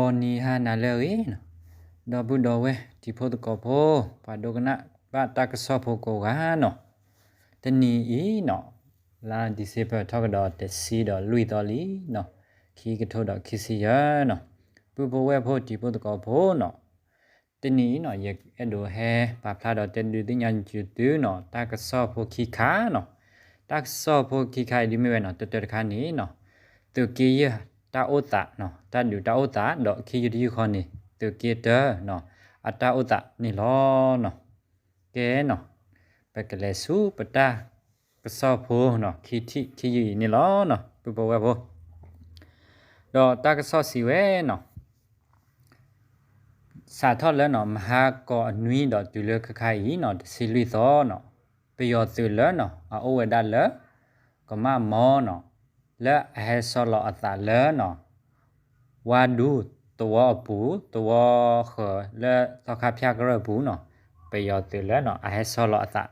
ဂီၤနံၤဟါနၤလၢအဂ့ၤနီၤ, ဒီပုၢ်ဒီဝဲၢ်တံၤဖိသကိးဖိ, ပှၤဒိကနၣ်ဘၣ်တၢ်ကစီၣ်ဖိကိးဂၤနီၤ, တနံၤအံၤနီၤ, လါ December ထီၣ်ကဒီးတဆံဒီးလွံၢ်သီလံနီၤ, ခံကထိဒီးခံဆံယဲၢ်နီၤ, ပုၢ်ဖိဝဲၢ်ဖိတံၤဖိသကိးဖိနီၤ, တနံၤအံၤနီၤ ယအဲၣ်ဒိးဟဲပာ်ဖျါဒီးတဲဒုးသ့ၣ်ညါဆူသုနီၤ တၢ်ကစီၣ်ဖိခံခါနီၤ, တၢ်ကစီၣ်ဖိခံခါအံၤဒ်မ့ၢ်ဝဲနီၤ တၢတၢတခါန့ၣ်နီၤ, သုးက့ယဲၢ်တၢ်အိၣ်သးနီၤ တၢ်ဒုးတၢ်အိၣ်သးဒီးခံယုၢ်တယုၢ်ဃီန့ၣ် သုးက့တၢနီၤ အတၢ်အိၣ်သးန့ၣ်လီၤနီၤ, ကဲနီၤ, ပကလဲၤဆူပတၢ်ကစီၣ်ဖိနီၤ ခံထံၣ်ခံယုၢ်အံၤန့ၣ်လီၤနီၤ ပုၢ်ဖိဝဲၢ်ဖိ, ဒီးတၢ်ကစီၣ်စံးဝဲနီၤ စးထီၣ်လၢနီၤ မဟါကီၤအနွံဒီးတုၤလၢခဲခါအံၤနီၤ တဆံလွံၢ်သီနီၤ, ပယီၤသုးလၢနီၤ အအိၣ်ဝဲဒၣ်လၢ ကမၣ်မီနီၤ, လၢအဟဲဆီလီၤအသးလၢနီၤ ဝါဒူသဝီအပူၤ သဝီဃၢၤလၢသီခါဖၠၣ်ကရၢၢ်အပူၤနီၤ, ပယီၤသုးလၢနီၤ အဟဲဆီလီၤအသး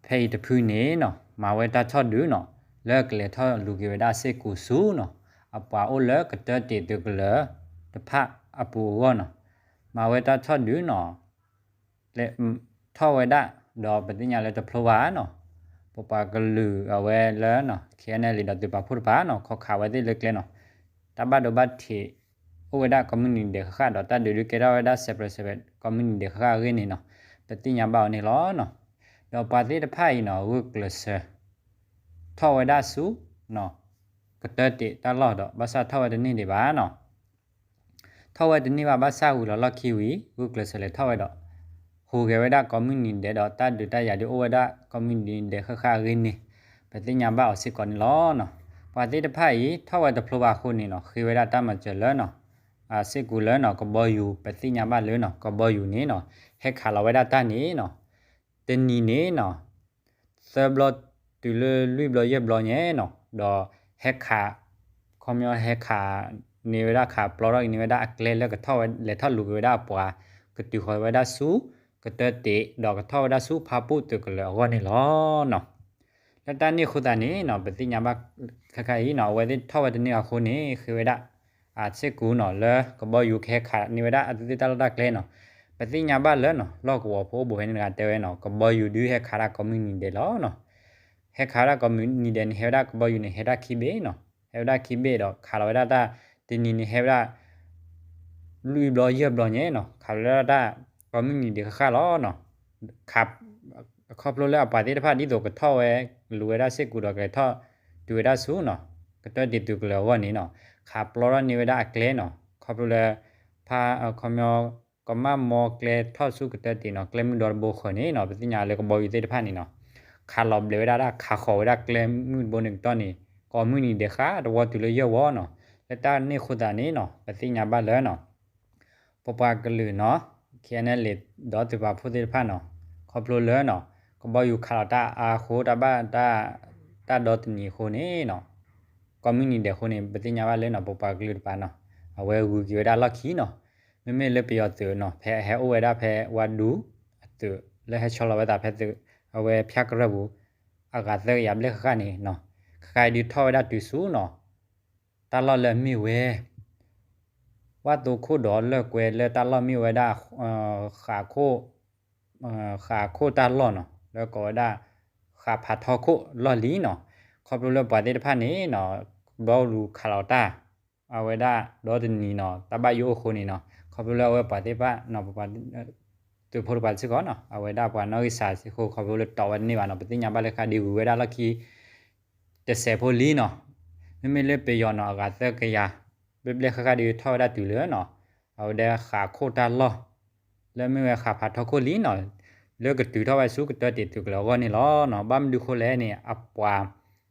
ဖဲအံၤတဖုန့ၣ်နီၤ မၤဝဲတၢ်ထီၣ်ဒုးနီၤ လၢကလဲၤထီၣ်လူၤက့ၤဝဲဒၣ်စ့ၢ်ကီးဆူနီၤ အပှၤအိၣ်လၢကတၢၢ်တ့ၢ်သုးကလၢၤတဖၣ်အပူၤအဂီၢ်နီၤ, မၤဝဲတၢ်ထီၣ်ဒုးနီၤ ထီၣ်ဝဲဒၣ် ဒီးပသ့ၣ်ညါလၢတဖျိဘၣ်နီၤ, ပပှၤကလုာ်အဝဲလၢနီၤ ခဲအံၤန့ၣ်လံဒီးသုးပာ်ဖှိၣ်တဖၣ်နီၤ ခီခးဝဲသ့ၣ်လၢကျဲနီၤ, တၢ်ဘၣ်ဒိဘၣ်ထံး အိၣ်ဝဲဒၣ်ကိးမုၢ်နံၤဒဲးဃၣ်ဃၣ်ဒီး တၢ်ဒုးဒုးကဲထီၣ်ဝဲဒၣ် separate separate ကိးမုၢ်နံၤဒဲးဃၣ်ဃၣ်အဂ့ၢ်န့ၣ်နီၤ, ပသ့ၣ်ညါဘၣ်အီၤန့ၣ်လီၤနီၤ, ဒီးပှၤသ့ၣ်တဖၣ်အံၤနီၤ ဂုာ်ကျဲးစၢး ထီၣ်ဝဲဒၣ်ဆူ ကတၢၢ်တ့ၢ်တၢ်လီၢ်ဒီး ဘၣ်ဆၣ်ထီၣ်ဝဲတန့ၢ်ဒံးဘၣ်နီၤ ထီၣ်ဝဲတန့ၢ်ဘၣ် ဘၣ်ဆၣ်ဝံၤလီၤလီၢ်ခံဝံၤ ဂုာ်ကျဲးစၢးလဲၤထီၣ်ဝဲဒီး ဟူးဂဲၤဝဲဒၣ်ကိးမုၢ်နံၤဒဲးဒီး တၢ်ဒုးတၢ်ယၤဒုးအိၣ်ဝဲဒၣ်ကိးမုၢ်နံၤဒဲးဃၣ်ဃၣ်အဂ့ၢ်န့ၣ် ပသ့ၣ်ညါဘၣ်အီၤစ့ၢ်ကီးန့ၣ်လီၤနီၤ, ပှၤသ့ၣ်တဖၣ်အံၤ ထီၣ်ဝဲတဖျိဘၣ်အဃိန့ၣ်နီၤ ဃ့ဝဲဒၣ်တၢ်မၤစၢၤလၢနီၤ အစ့ၢ်ကီးလၢနီၤ ကဘီယူၤ ပသ့ၣ်ညါဘၣ်လၢနီၤ ကဘီယူၤန့ၣ်နီၤ ဟဲခးလီၤဝဲဒၣ်တၢ်န့ၣ်နီၤ တနံၤန့ၣ်နီၤ သၢဘျီတုၤလၢလွံၢ်ဘျီယဲၢ်ဘျီညါနီၤ ဒီးဟဲခး ခီပညီဟဲခးန့ၢ်ဝဲဒၣ် ခးပျီထီၣ်က့ၤန့ၢ်ဝဲဒၣ်အကျဲလၢကထီၣ်ဝဲ လဲၤထီၣ်လူၤက့ၤဝဲဒၣ်အပှၤ ကတုၤဃီၤဝဲဒၣ်ဆူ ကတၢၢ်တ့ၢ် ဒီးကထီၣ်ဝဲဒၣ်ဆူဖါပူၣ်သုးကလၢၤအဂီၢ်န့ၣ်လီၤနီၤ. လၢတၢ်န့ၣ်အဃိသတးန့ၣ်နီၤ ပသ့ၣ်ညါဘၣ်ခဲခါအံၤနီၤ အဝဲသ့ၣ်ထီၣ်ဝဲတန့ၢ်အဃိန့ၣ် ဃ့ဝဲဒၣ် အစ့ၢ်ကီးနီၤ လၢကဘီယူၤကဟဲခးန့ၢ်ဝဲဒၣ်အသုးသ့ၣ်တၢ်လီၢ်တၢ်ကျဲနီၤ. ပသ့ၣ်ညါဘၣ်လၢနီၤ လီၢ်ကဝီၤဖိအိၣ်ဘူးဖဲန့ၣ်တဂၤတဲဝဲနီၤ ကဘီယူၤဒုးဟဲခးဒၣ်ကိးမုၢ်နံၤဒဲးလီၤနီၤ. ဟဲခးဒၣ်ကိးမုၢ်နံၤဒဲးန့ၣ် ဟဲဝဲဒၣ်ကဘီယူၤန့ၣ် ဟဲဒၣ်ခံဘ့ၣ်နီၤ. ဟဲဝဲဒၣ်ခံဘ့ၣ်ဒီး ခးလီၤဝဲဒၣ်တၢ် တနံၤန့ၣ် ဟဲဝဲဒၣ် လွံၢ်ဘျီယဲၢ်ဘျီညါနီၤ ခးလီၤဝဲဒၣ်တၢ် ကိးမုၢ်နံၤဒဲးဃၣ်ဃၣ်လီၤနီၤ. ခး ခီဖျိလၢအပှၤသ့ၣ်တဖၣ်ဒ်သိးကထီၣ်ဝဲ လူၤဝဲဒၣ်စ့ၢ်ကီးဒီးကလဲၤထီၣ် တုၤဝဲဒၣ်ဆူနီၤ ကတၢၢ်တ့ၢ်သုးကလၢၤအဂီၢ်န့ၣ်နီၤ ခးပျီထီၣ်န့ၢ်ဝဲဒၣ်အကျဲနီၤ ခီဖျိလၢ ဖါ ခီပညီ ကမၣ်မီကျဲထီၣ်ဆူကတၢၢ်တ့ၢ်နီၤ ကျဲမုၢ်ဒီတဘိဃၢၤန့ၣ်နီၤ ပသ့ၣ်ညါလၢကဘီယူၤသ့ၣ်တဖၣ်န့ၣ်နီၤ ခးလီၤဘျဲးဝဲဒၣ်တၢ် ခးဃီၤဝဲဒၣ်ကျဲမုၢ်တဘိန့ၣ်ကတီၢ်န့ၣ် ကိးမုၢ်နံၤဒဲးဃၣ်တဝီတုၤလၢယဲၢ်ဝီနီၤ. လၢတၢ်န့ၣ်အဃိသတးန့ၣ်နီၤ ပသ့ၣ်ညါဘၣ်လၢနီၤ ပပှၤကလုာ်နီၤ ခဲအံၤန့ၣ်လံဒီးသုးပာ်ဖှိၣ်သ့ၣ်တဖၣ်နီၤ ခီဖျိလၢနီၤ ကဘီယူၤခးလီၤတၢ်အါအဃိ တၢ်ဘၣ်တၢ် တၢ်ဒီတနံၤအဃိန့ၣ်နီၤ ကိးမုၢ်နံၤဒဲးအဃိန့ၣ် ပသ့ၣ်ညါဘၣ်လၢနီၤ ပပှၤကလုာ်တပၤနီၤ အဝဲဂုၤက့ၤဝဲဒၣ်လီၢ်ခံနီၤ. မ့မ့ၢ်လၢပယီၤသုးနီၤ ဖဲအဟဲအိၣ်ဝဲဒၣ်ဖဲဝါဒူအသုး လၢဟဲဆီလီၤဝဲသးဖဲသုး အဝဲဖၠၣ်ကရၢၢ်ပူၤ အဂၤသၢကယၤဘျဲၣ်ဃၣ်ဃၣ်န့ၣ်နီၤ ခဲခါအံၤဒုးထီၣ်ဝဲဒၣ်တုၤဆူနီၤ တၢ်လီၢ်လၢအမ့ၢ်ဝဲ ဝၣ်သိခိၣ်ဒီးလၢၢ်ကွဲလၢတၢ်လီၢ်မ့ၢ်ဝဲဒၣ် ဃးခိၣ် ဃးခိၣ်တၢ်လီၢ်နီၤ လၢကိးဝဲဒၣ် ဃးဖးထီခိၣ်လီၢ်လံနီၤ. ခီဖျိလၢပှၤသ့ၣ်တဖၣ်န့ၣ်နီၤ ဘီလူၤခးလီၤတၢ် အဝဲဒၣ်ဒီတနံၤနီၤ တၢ်ဘၣ်ယိၣ်အိၣ်အဃိန့ၣ်နီၤ ခီဖျိလၢအဝဲပှၤသ့ၣ်တဖၣ်နီၤ ပပှၤ သုးဖိတပၤစ့ၢ်ကီးနီၤ အဝဲဒၣ်ပှၤနီၣ်ဂံၢ်စၢ်စ့ၢ်ကီး ခီဖျိလၢတီဝဲတန့ၢ်ဘၣ်နီၤ ပသ့ၣ်ညါဘၣ်လၢဃၣ်ဒုးဂုၤဝဲဒၣ်လီၢ်ခံ တစဲးဖိလံနီၤ. မ့မ့ၢ်လၢပယီၤနီၤ အဂၤသၢကယၤ ဘျဲၣ်ဘျဲၣ်ဃၣ်ဃၣ်ဒုးထီၣ်ဝဲဒၣ်တုၤလၢနီၤ အဝဲဒၣ်ဃးခိၣ်တၢ်လီၢ် လၢမ့ၢ်ဝဲဃးဖးထီခိၣ်လံနီၤ လၢကတုၤထီၣ်ဝဲဆူကတၢၢ်တ့ၢ်သုးကလၢၤအဂီၢ်န့ၣ်လီၤနီၤ. ဘၣ်မနုၤဃိလဲၣ်န့ၣ် အပှၤ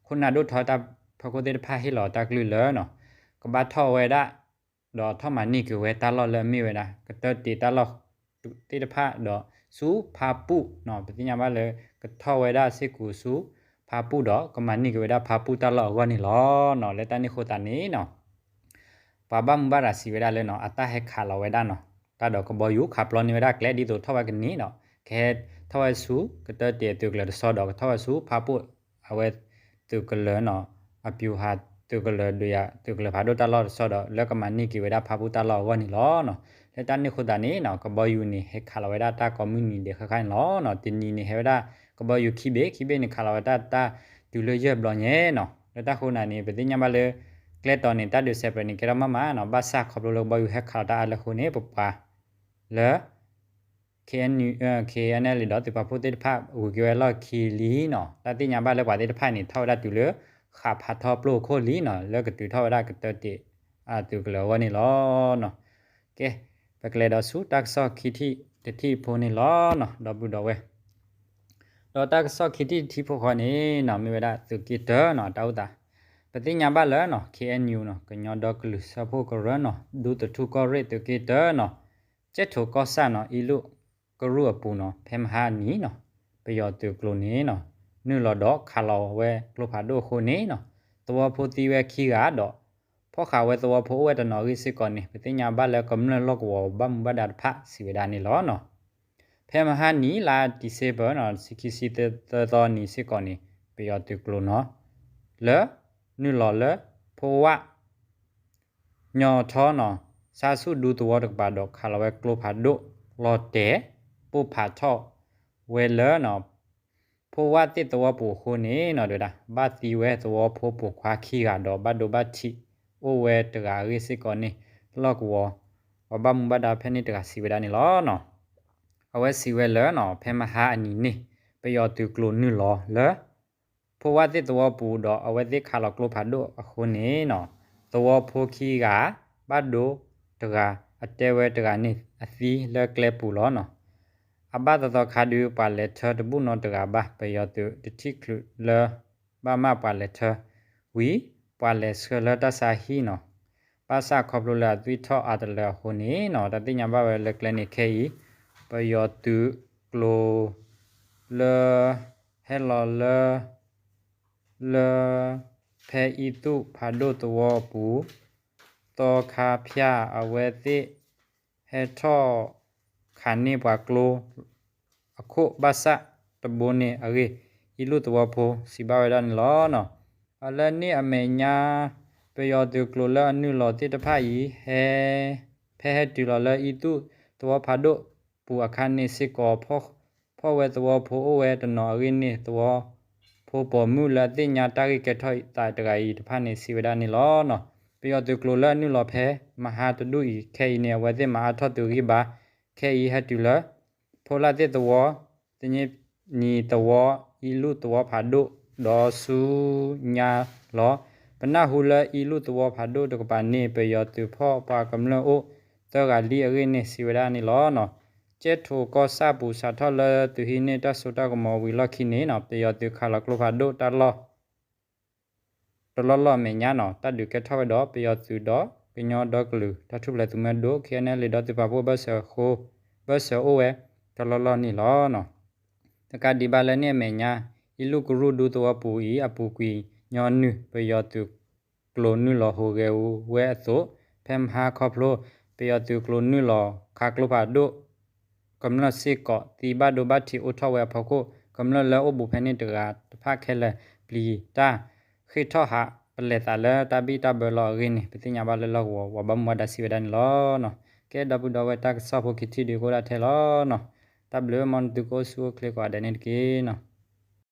ခိၣ်နၢ်ဒိၣ်ထီတၢ်ဖီခိၣ်သ့ၣ်တဖၣ်ဟ့ၣ်လီၤတၢ်ကလုၢ်လၢနီၤ ကဘၣ်ထီၣ်ဝဲဒၣ် ဒီးထီၣ်မၤန့ၢ်က့ၤဝဲတၢ်လီၢ်လၢအမ့ၢ်ဝဲဒၣ် ကတၢၢ်တ့ၢ်တၢ်လီၢ်သ့ၣ်တဖၣ်ဒီးဆူဖါပူၣ်နီၤ ပသ့ၣ်ညါဘၣ်လၢ ကထီၣ်ဝဲဒၣ်စ့ၢ်ကီးဆူဖါပူၣ်ဒီး ကမၤန့ၢ်က့ၤဝဲဒၣ်ဖါပူၣ်တၢ်လီၢ်အဂီၢ်န့ၣ်လီၤနီၤ. လၢတၢ်န့ၣ်အဃိသတးန့ၣ်နီၤ ပှၤဘၣ်မူဘၣ်ဒါစံးဝဲဒၣ်လၢနီၤ အတၢ်ဟဲခးလီၤဝဲဒၣ်နီၤ တၢ်ဒီးကဘီယူၤခးပျီန့ၢ်ဝဲဒၣ်ကျဲဒ်သိးထီၣ်ဝဲကန့ၢ်ဒီး ကဟဲထီၣ်ဝဲဆူ ကတၢၢ်တ့ၢ်အသုးကလၢၤတဆီဒီး ကထီၣ်ဝဲဆူဖါပူၣ် အဝဲသုးကလၢၤနီၤ အပျူၤဟး သုးကလၢၤဒုးယၤ သုးကလၢၤဖးဒိၣ်တၢ်လီၢ်တဆီဒီး လၢကမၤန့ၢ်က့ၤဝဲဒၣ်ဖၣ်ပူၣ်တၢ်လီၢ်အဂီၢ်န့ၣ်လီၤ. လၢတၢ်န့ၣ်အဃိသတးန့ၣ်နီၤ ကဘီယူၤန့ၣ် ဟဲခးလီၤဝဲဒၣ်တၢ်ကိးမုၢ်နံၤဒဲးဃၣ်ဃၣ်န့ၣ်လီၤ. တနံၤန့ၣ် ဟဲဝဲဒၣ်ကဘီယူၤခံဘ့ၣ်, ခံဘ့ၣ်န့ၣ် ခးလီၤဝဲတၢ် တၢ်တုၤလၢယဲၢ်ဘျီညါနီၤ. လၢတၢ်ဃိန့ၣ်န့ၣ် ပသ့ၣ်ညါဘၣ်လၢ ကျဲတီၤန့ၣ် တၢ်ဒုးစဲးပြဲးန့ၣ် ကဲထီၣ်မးမးနီၤ. ဘၣ်ဆၣ်ခီဖျိလၢကဘီယူၤဟဲခးလီၤတၢ်အါလၢအဃိန့ၣ် ပပှၤလၢ KNU, KNLA ဒီးသုးပာ်ဖှိၣ်သ့ၣ်တဖၣ် ဂုၤက့ၤဝဲလီၢ်ခံလံနီၤ. တၢ်သ့ၣ်ညါဘၣ်လၢပှၤသ့ၣ်တဖၣ်န့ၣ် ထီၣ်ဝဲဒၣ်တုၤလၢ ဃးဖးထီပျိၢ်ခိၣ်လံနီၤ, လၢကတုၤထီၣ်ဝဲဒၣ်ကတၢၢ်တ့ၢ်အသုးကလၢၤအဂီၢ်န့ၣ်လီၤ. ကဲ, ပကလဲၤဒီးဆူတၢ်ကစီၣ်ခံထံၣ်တထံၣ်ဖိန့ၣ်လီၤနီၤ, ဒီပုၢ်ဒီဝဲၢ်. ဒီးတၢ်ကစီၣ်ခံထံၣ်တထံၣ်ဖိဃီန့ၣ်နီၤ မ့ၢ်ဝဲဒၣ်သုးက့တၢနီၤ တၢ်အိၣ်သး. ပသ့ၣ်ညါဘၣ်လၢနီၤ KNU နီၤ ကညီဒီကလုာ်စၢဖှိၣ်ကရၢနီၤ ဒူသထူၣ်ကီၢ်ရ့ၣ်သုးက့တၢနီၤ ကဲထိၣ်ကီၢ်ဆၣ်နီၤ အံၤလူၢ်ကရူၢ်အပူၤနီၤ ဖဲမဟါအနံၤနီၤ ပယီၤသုးကျိၤန့ၣ်နီၤ နုာ်လီၤဒီးခးလီၤဝဲကျိဖးဒိၣ်အဃိန့ၣ်နီၤ သဝီဖိသံဝဲခံဂၤဒီး ဖီၣ်ဃာ်ဝဲသဝီဖိအိၣ်ဝဲတနီၤအဂ့ၢ်စ့ၢ်ကီးန့ၣ် ပသ့ၣ်ညါဘၣ်လၢကမျၢၢ်လီၢ်ကဝီၤဘၣ်မူဘၣ်ဒါတဖၣ်စံးဝဲဒၣ်န့ၣ်လီၤနီၤ. ဖဲမဟါနံၤလါ December နီၤ ဆံခံဆံသၢသီနံၤစ့ၢ်ကီးန့ၣ် ပယီၤသုးကျိၤနီၤ လၢ နုာ်လီၤလၢ ဖိဝၣ် ညီထီနီၤ ဆါဆူၣ်ဒူသဝီတကပၤဒီးခးလီၤဝဲကျိဖးဒိၣ်လီၤတဲာ် ပိၢ်ဖးထီၣ်ဝဲလၢ ဖိဝၣ်သ့ၣ်သဝီပူၤအဃိန့ၣ်နီၤ တဲဝဲဒၣ် ဘၣ်သံဝဲသဝီဖိပိာ်ခွါခံဂၤဒီးဘၣ်ဒိဘၣ်ထံးအိၣ်ဝဲတဂၤအဂ့ၢ်စ့ၢ်ကီးန့ၣ် လီၢ်ကဝီၤ ပှၤဘၣ်မူဘၣ်ဒါဖဲန့ၣ်တဂၤစံးဝဲဒၣ်န့ၣ်လီၤနီၤ. အဝဲစံးဝဲလၢနီၤ ဖဲမဟါအနံၤန့ၣ် ပယီၤသုးကျိၤနုာ်လီၤလၢ ဖိဝၣ်သ့ၣ်သဝီပူၤဒီးအဝဲသ့ၣ်ခးလီၤကျိဖးဒိၣ်အဃိန့ၣ်နီၤ သဝီဖိခံဂၤ ဘၣ်ဒိတဂၤ အတဲဝဲတဂၤန့ၣ်အသံလၢကျဲပူၤလီၤနီၤ. အဘၣ်သီသီခါဒုး ပှၤလဲၤထၢတဘူၣ်နီတဂၤဘၣ် ပယီၤသုးတထံၣ်ချုးလၢ ဘၣ်မးပှၤလဲၤထၢ ဝံၤ ပှၤလဲၤဆှၢလၢတၢ်ဆါဟံၣ်နီၤ. ဘၣ်ဆၣ်ခီဖျိလၢအသွံၣ်ထီၣ်အါတလၢအဃိန့ၣ်နီၤ တၢ်သ့ၣ်ညါဘၣ်ဝဲလၢကျဲန့ၣ်ခဲအံၤ ပယီၤသုးကျိၤ လၢ ဟဲလီၤလၢ လၢ ဖဲအံသူၣ်ဖးဒိၣ်သဝီပူၤ သီခါဖၠၣ်အဝဲသ့ၣ် ဟဲထီၣ်ခးန့ၢ်ပှၤကျိ အခိၣ်ဘၣ်ဆၣ်တဘိန့ၣ်အဂ့ၢ် အံလူၢ်သဝီဖိစံးဘၣ်ဝဲဒၣ်န့ၣ်လီၤနီၤ. အလၢန့ၣ်အမဲာ်ညါ ပယီၤသုးကျိၤလၢအနုာ်လီၤသ့ၣ်တဖၣ်အံၤ ဟဲ ဖဲဟဲတုၤလီၤလၢအံသူၣ်သဝီဖးဒိၣ်ပူၤအခါန့ၣ်စ့ၢ်ကီး ဖီၣ်ဝဲသဝီဖိအိၣ်ဝဲတနီၤအဂ့ၢ်န့ၣ် သဝီဖိပိာ်မုၣ်လၢအသ့ၣ်ညါတၢ်ဂ့ၢ်ကဲထီၣ်သးတဂၤအံၤတဖၣ်န့ၣ် စံးဝဲဒၣ်န့ၣ်လီၤနီၤ. ပယီၤသုးကျိၤလၢအနုာ်လီၤဖဲမဟါတဒူၣ်အံၤခဲအံၤန့ၣ် အဝဲသ့ၣ်မၤအါထီၣ်သုးဂံၢ်ဘါ ခဲအံၤဟဲတုၤလၢ ဖိလၣ်သ့ၣ်သဝီ သည့နံၤသဝီ အံလူၢ်သဝီဖးဒိၣ် ဒီးဆူညါလီၤ. ပနၢ်ဟူလၢအံလူၢ်သဝီဖးဒိၣ်တကပၤန့ၣ် ပယီၤသုးဖီၣ်ပှၤကမျၢၢ်အိၣ်သၢဂၤလံအဂ့ၢ်န့ၣ် စံးဝဲဒၣ်န့ၣ်လီၤနီၤ. ကဲထိၣ်ကီၢ်ဆၣ်ပူၤ စးထီၣ်လၢသုးဟံးန့ၢ်တၢ်စိတၢ်ကမီၤဝံၤလီၢ်ခံန့ၣ်နီၤ ပယီၤသုးခးလီၤကျိဖးဒိၣ်တၢ်လီၢ် တလီၢ်လီၢ်အမဲာ်ညါနီၤ တၢ်ဒုးကဲထီၣ်ဝဲဒီး ပယီၤသုးဒီးကညီဒီကလုာ်တၢ်ထူၣ်ဖျဲးသုးမုၢ်ဒိၣ် KNLA ဒီးသုးပာ်ဖှိၣ်ဘၢၣ်စၢၤအဃိ ဘၢၣ်စၢၤအိၣ်ဝဲတလီၢ်လီၢ်န့ၣ်လီၤနီၤ. တကးဒံးဘၣ်လၢန့ၣ်အမဲာ်ညါ အံလူၢ်ကရူၢ်ဒူသဝီပူၤအံၤ အပူၤကွံာ်ညီနုၢ် ပယီၤသုးကျိၤနုာ်လီၤဟူးဂဲၤဝဲအသိး ဖဲမဟါခီဖျိ ပယီၤသုးကျိၤနုာ်လီၤခးကျိဖးဒိၣ် ကမျၢၢ်စ့ၢ်ကီး သံဘၣ်ဒိဘၣ်ထံးအိၣ်ထီၣ်ဝဲအဖီခိၣ် ကမျၢၢ်လၢအိၣ်ဘူးဖဲန့ၣ်တဂၤတဖၣ်ခဲလၢာ် ပျံၤတၢ်ဃ့ၢ်ထီၣ်ဟး ပလဲၤသးလၢတၢ်ဘံၣ်တၢ်ဘၢလီၤအဂ့ၢ်န့ၣ် ပသ့ၣ်ညါဘၣ်လၢလီၢ်ကဝီၤ ပှၤဘၣ်မူဘၣ်ဒါစံးဝဲဒၣ်န့ၣ်လီၤနီၤ. ကဲဒီပုၢ်ဒီဝဲၢ် တၢ်ကစီၣ်ဖိခံထံၣ်ဒုးကအိၣ်ဒၣ်ထဲလီၤနီၤ. တၢ်ဘျုး မ်သုကအိၣ်ဆူၣ်အိၣ်ချ့ကိးဂၤဒဲးန့ၣ်တက့ၢ်နီၤ.